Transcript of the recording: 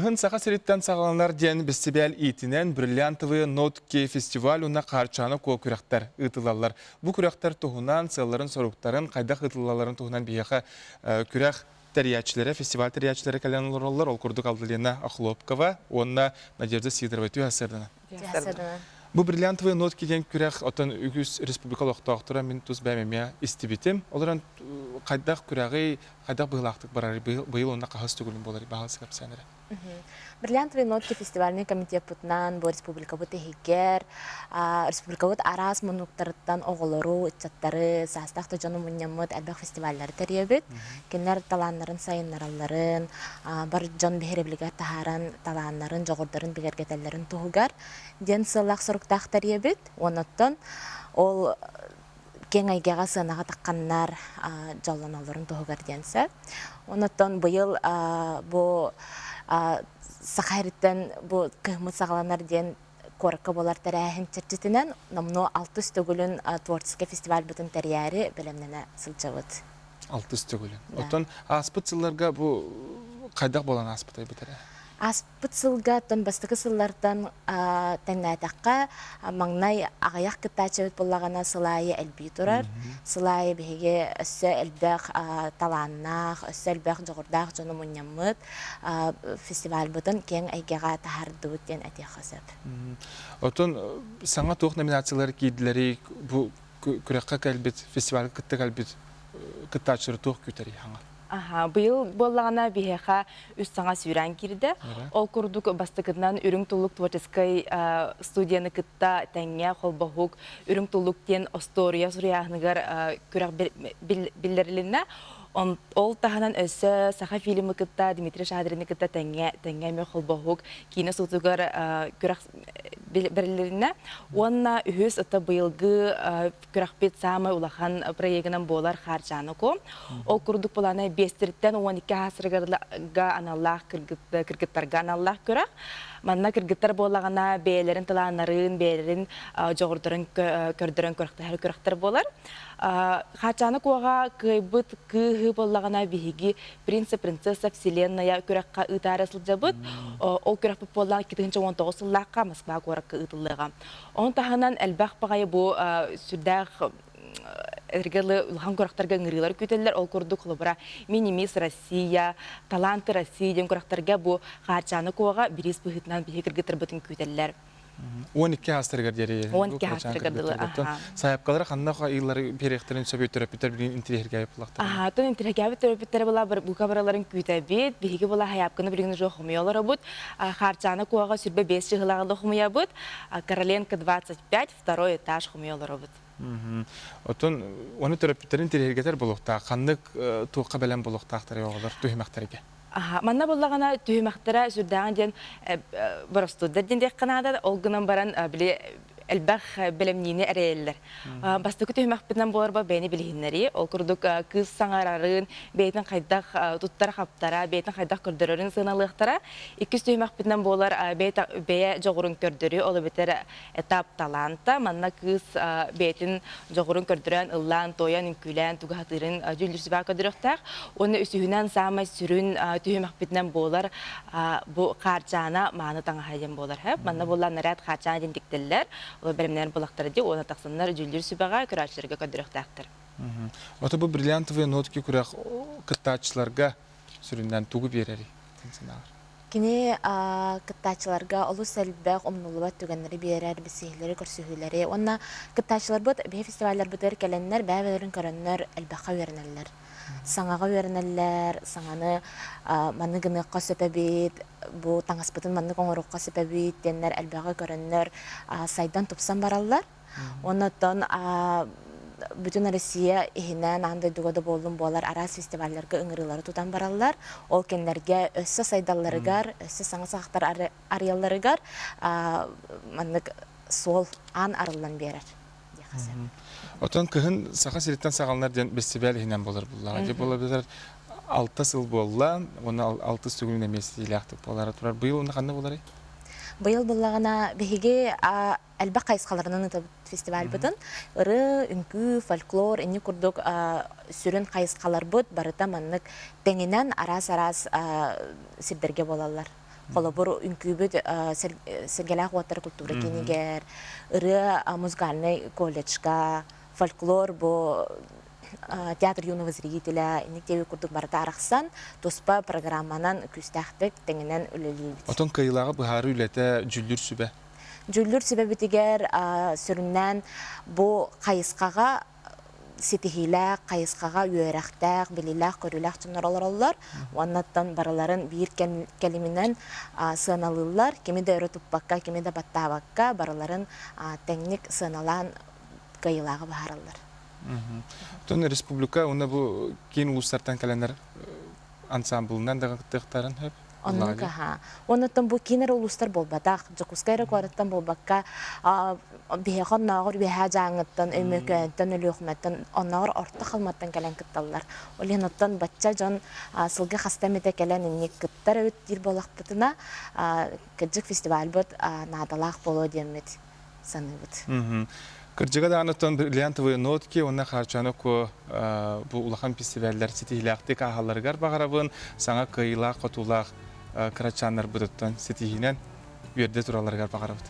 Кыһын Саха сириттэн саҕаланар диэн бэстибээл иитинэн «Бриллиантовые нотки» фестиваль уонна Хаарчаана Куо күрэхтэр ыытыллаллар. Бу күрэхтэр туһунан, сыалларын-соруктарын, хайдах ыытыллалларын туһунан биһиэхэ күрэх тэрийээччилэрэ, фестиваль тэрийээччилэрэ кэлэн олороллор. Ол курдук Алдалена Охлопкова уонна Надежда Сидорова түһэ сырдана. Бу «Бриллиантовые нотки» диэн күрэх оттон үгүс республика олохтоохторо мин тус бэйэм эмиэ истибитим. Ол эрэн хайдах күрэҕи хайдах быһыылаахтык барарый быйыл уонна хаһыс төгүлүн буоларый баһылык кэпсээн эрэ. Бриллиантовые нотки фестивальный комитеппытынан бу республикабыт иһигэр республикабыт араас муннуктарыттан оҕолору, ыччаттары, саастаах да дьону мунньаммыт элбэх фестиваллары тэрийэбит. Кинилэр талааннарын сайыннаралларын, бар дьон биһирэбилигэр таһааран талааннарын, дьоҕурдарын бигэргэтэллэрин туһугар диэн сыаллаах-соруктаах тэрийэбит. Оннуттан ол киэҥ эйгэҕэ сыанаҕа тахханнар дьоллоноллорун туһугар диэн сөп. Оннуттан быйыл бу Саха сириттэн бу кыһыммыт саҕаланар диэн куоракка буолар тэрээһин чэрчитинэн номнуо алтыс төгүлүн творческай фестивальбытын тэрийээри бэлэмнэнэ сылдьабыт. Алтыс төгүлүн. Оттон ааспыт сылларга бу хайдах буолан ааспытай бу тэрээһин? Ааспыт сылга оттон бастакы сыллартан тэҥнээтэххэ, маҥнай аҕыйах кыттааччы эбит буоллаҕына, сыл аайы элбии турар. Сыл аайы биһиги өссө элбэх талааннаах, өссө элбэх дьоҕурдаах дьону мунньаммыт, фестивальбытын киэҥ эйгэҕэ таһаардыбыт диэн этиэххэ сөп. Оттон саҥа туох номинациялар киирдилэрий? Бу күрэххэ кэлбит, фестивальга кытта кэлбит кыттааччылары туох күүтэрий хаҥа? Аха, быйыл буоллаҕына биһиэхэ үс саҥа сүүрээн киирдэ. Ол курдук бастакытынан Үрүҥ туллук творческай студияны кытта тэҥҥэ холбоһук Үрүҥ туллук диэн остуоруйа суруйааһыныгар күрэх биллэрилиннэ. Ол таһынан өссө Саха фильмы кытта Дмитрий Шадрины кытта тэҥҥэ тэҥҥэ эмиэ холбоһук киинэ суутугар күрэх бэрилиннэ. Уонна үһүс ата быйылгы күрэхпит саамай улахан проегынан буолар Хаарчаана Ко. Ол курдук былаана биэстериттэн 12 аасырыга аналлаах кыргыттарга аналлаах күрэх. Манна кыргыттар буоллаҕына бэйэлэрин талааннарын, бэйэлэрин дьоҕурдарын көрдөрөн күрэхтэһэр күрэхтэр буолар. Хаарчаана Куоҕа кыайбыт кыыһы буоллаҕына биһиги Принц и принцесса вселенная күрэххэ ыытаары сылдьабыт. Ол күрэхпит буоллаҕына 2019 сыллаахха Москва куоракка ыытыллыаҕа. Ону таһынан элбэх баҕайы бу сүрдээх эргэлы улахан күрэхтэргэ ыҥырыылар күүтэллэр. Ол курдук холобура Мини-мисс Россия, Таланты России диэн күрэхтэргэ бу Хаарчаана Куоҕа бириис быһыытынан биһиги кыргыттарбытын күүтэллэр. 12 аастарыгар диэри 12 аастарыгар дылы сайапкалары ханна ыйыллары биэриэхтэрин сөбүй төрөппүттэр билигин интириэһиргээбит буллахтар. Аха, тон интириэһиргээбит төрөппүттэрэ була бука бараларын күүтэбит. Биһиги була сайапканы билигин уже хомуйа олоробут. Хаарчаана Куоҕа сүрбэ 5 чыһылаҕы хомуйабыт. Короленко 25, второй этаж хомуйа олоробут. Оттон ону төрөппүттэрин интириэһиргэтэр буолуохтаах. Ханнык туохха бэлэм буолуохтаахтарый оҕолор түһүмэхтэргэ? Аха, манна буоллаҕына түһүмэхтэрэ сүрдээҕин диэн боростуойдар диэн диэххэ наада. Ол гынан баран били элбэх бэлэмниини эрэйэллэр. Бастакы түһүмэхпитинэн буолар бэйэни билиһиннэрии. Ол курдук кыыс саҥарарын, бэйэтин хайдах туттара-хаптара, бэйэтин хайдах көрдөрөрүн сыаналыахтара. Иккис түһүмэхпитинэн буолар бэйэ дьоҕурун көрдөрүү, ол эбэтэр этап таланта. Манна кыыс бэйэтин дьоҕурун көрдөрөн, ыллаан, туойан, үҥкүүлээн, тугу сатыырын дьүүллүүр көрдөрүөхтээх. Уонна үсүһүнэн саамай сүрүн түһүмэхпитинэн буолар бу хаарчаана мааны таҥаһа диэн буолар. Манна буолла наряд хаарчаана диэн тиктэллэр. Ол бэлэмнээн булахтара дии уонна тахсаннар дьүүллүүр сүбэҕэ көрөөччүлэргэ көрдөрүөхтээхтэр. Ото бу бриллиантовые нотки күрэх кыттааччыларга сүрүннээн тугу биэрэрий санааҕар? Кини кыттааччыларга олус элбэх умнуллубат түгэннэри биэрэр, билсиһиилэри, көрсүһүүлэри уонна кыттааччыларбыт биһи фестивалларбытыгар кэлэннэр бэйэ-бэйэлэрин көрөннөр элбэххэ үөрэнэллэр. Саҥаҕа үөрэнэллэр, саҥаны маннык гыныахха сөп эбит, бу таҥаспытын маннык оҥоруохха сөп эбит диэннэр элбэҕи көрөннөр сайдан тупсан бараллар. Уонна оттон бүтүн Россия иһинэн аан дойдуга да буоллун буолар араас фестивалларга ыҥырыылары тутан бараллар. Ол кинилэргэ өссө сайдалларыгар, өссө саҥа саҕахтар арыйалларыгар маннык суол аан арыллан биэрэр диэххэ сөп. Оттон кыһын Саха сириттэн саҕаланар диэн бэстибээл иһинэн буолар буллаҕа. Дьэ буола алта сыл буолла, уонна алтыс төгүлүн эмиэ ситиилээхтик буолара турар. Быйыл уонна ханна буоларый? Быйыл буллаҕына биһиги элбэх хайысхаларынан ыытабыт фестивальбытын. Ырыа, үҥкүү, фольклор инни курдук сүрүн хайысхаларбыт барыта маннык тэҥинэн араас-араас сирдэргэ буолаллар. Холобур, үҥкүүбүт Сэргэлээх уоттар культура киинигэр, ырыа музыкальнай колледжка, фольклор бу театр юного зрителя инник диэби курдук барыта арахсан туспа программанан күүстээхтик тэҥинэн үлэлиибит. Отон кыайыылааҕы быһаарыы үлэтэ дьүүллүүр сүбэ. Дьүүллүүр сүбэбитигэр сүрүннээн бу хайысхаҕа ситиһиилээх, хайысхаҕа үөрэхтээх, билиилээх-көрүүлээх дьоннор олороллор. Уоннаттан барыларын биир кэлиминэн сыаналыыллар. Кими да өрө туппакка, кими да баттаабакка барыларын тэҥник сыаналаан кыайыылааҕы быһаараллар. Оттон республика уонна бу киин улуустартан кэлэннэр ансамблынан да кыттыахтарын сөп. Оннук аһаа. Оннуттан бу киин эрэ улуустар буолбатах. Дьокуускай эрэ куораттан буолбакка, биһиэхэ оннооҕор Үөһээ Дьааҥыттан, Өймөкөөнтөн, Өлүөхүмэттэн, оннооҕор Орто Халыматтан кэлэн кытталлар. Ол иһин оттон бачча дьон сылга хаста эмитэ кэлэн инник кыттар эбит диир буоллахпытына, кырдьык фестивальбыт наадалаах буолуо диэммит саныыбыт. Кырдьыга даҕаны бриллиантовые нотки уонна Хаарчаана Куо бу улахан фестиваллар ситиһиилээхтик ааһалларыгар баҕарабын, саҥа кыайыылаах-хотуулаах кырачааннарбытыттан ситиһиинэн үөрдэ туралларыгар баҕарабыт.